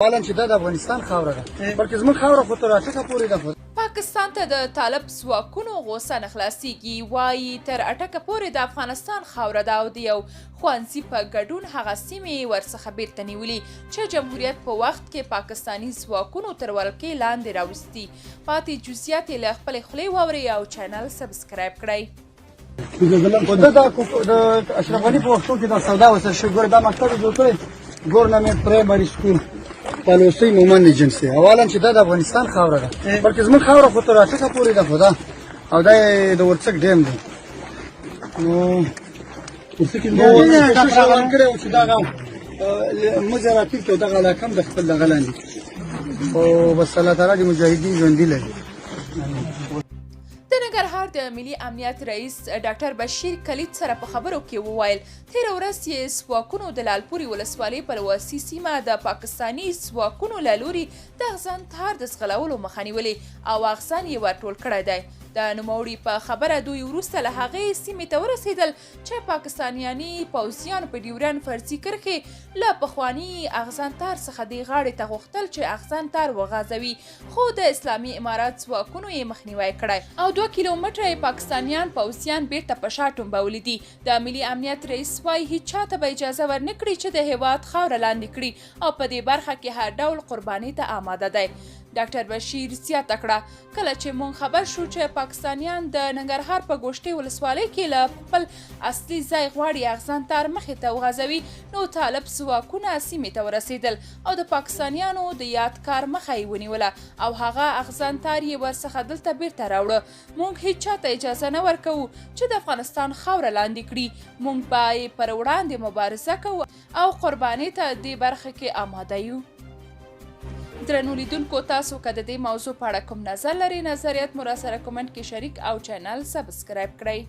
اولا چې دا د افغانستان خاوره ده، بلکې زموږ خاوره خو تر اټکه پورې ده. پاکستان ته د طالب ځواکونو غوسه نه خلاصیږي، وايي تر اټکه پورې د افغانستان خاوره ده او د یو ښوونځي په ګډون هغه سیمې یې ورڅخه بیرته نیولي چې جمهوریت په وخت کې پاکستاني ځواکونو تر ولکې لاندې راوستي. پاتې جزئیات یې له خپلې خولې واورئ او چینل سبسکرایب کړئ. خو ده دا د اشرف غني په وختو کې دا سودا ورسره شوې. ګوره دا مکتب یې جوړ کړی، ګورنمنټ پرایمري سکول پالوسۍ مومند ایجنسي. اولا چې دا د افغانستان خاوره ده، بلکې زموږ خاوره خو تر اټکه پورې ده، خو دا او دا د ورڅک ډیم دی. نو نو کړی و چې دغه مزه راټیټ او دغه علاقه هم د خپل دغه لاندې، خو بس الله تعالی دې مجاهدین ژوندي لري. د ننګرهار د ملي امنیت رئیس ډاکټر بشیر کلید سره په خبرو کې وویل، تېره ورځ یې ځواکونو د لالپوري ولسوالۍ په لواسي سیمه د پاکستاني ځواکونو له لوري د اغزن تار د ځغلولو مخه نیولې او اغزن یې ورټول کړی دی. د نوموړي په خبره دوی وروسته له هغې سیمې ته ورسېدل چې پاکستانیاني پوځیانو په ډیورنډ فرضي کرښې له پخواني اغزن تار څخه دې غاړې ته غوښتل چې اغزن تار وغځوي، خو د اسلامي امارت ځواکونو یې مخنیوی کړی او 2 کیلومتره یې پاکستانیان پوځیان بیرته په شا ټومبولي دي. د ملي امنیت رئیس وايي، هیچا ته به اجازه ورنکړي چې د هېواد خاوره لاندې کړي او په دې برخه کې هر ډول قربانۍ ته آماده دی. ډاکټر بشیر زیاته کړه، کله چې مونږ خبر شو چې پاکستانیان د ننګرهار په ګوشتې ولسوالۍ کې له خپل اصلي ځای غواړي اغزن تار مخې ته وغځوي، نو طالب ځواکونه سیمې ته ورسېدل او د پاکستانیانو د یاد کار مخه یې ونیوله او هغه اغزن تار یې ورڅخه دلته بیرته راوړه. مونږ هیچا ته اجازه نه ورکوو چې د افغانستان خاوره لاندې کړي، مونږ به یې پر وړاندې مبارزه کوو او قربانۍ ته دې برخه کې آماده یو. درنو لیدونکو، تاسو که د دې موضوع په اړه کوم نظر لرئ، نظریات مو راسره کومنټ کې شریک او چینل سبسکرایب کړئ.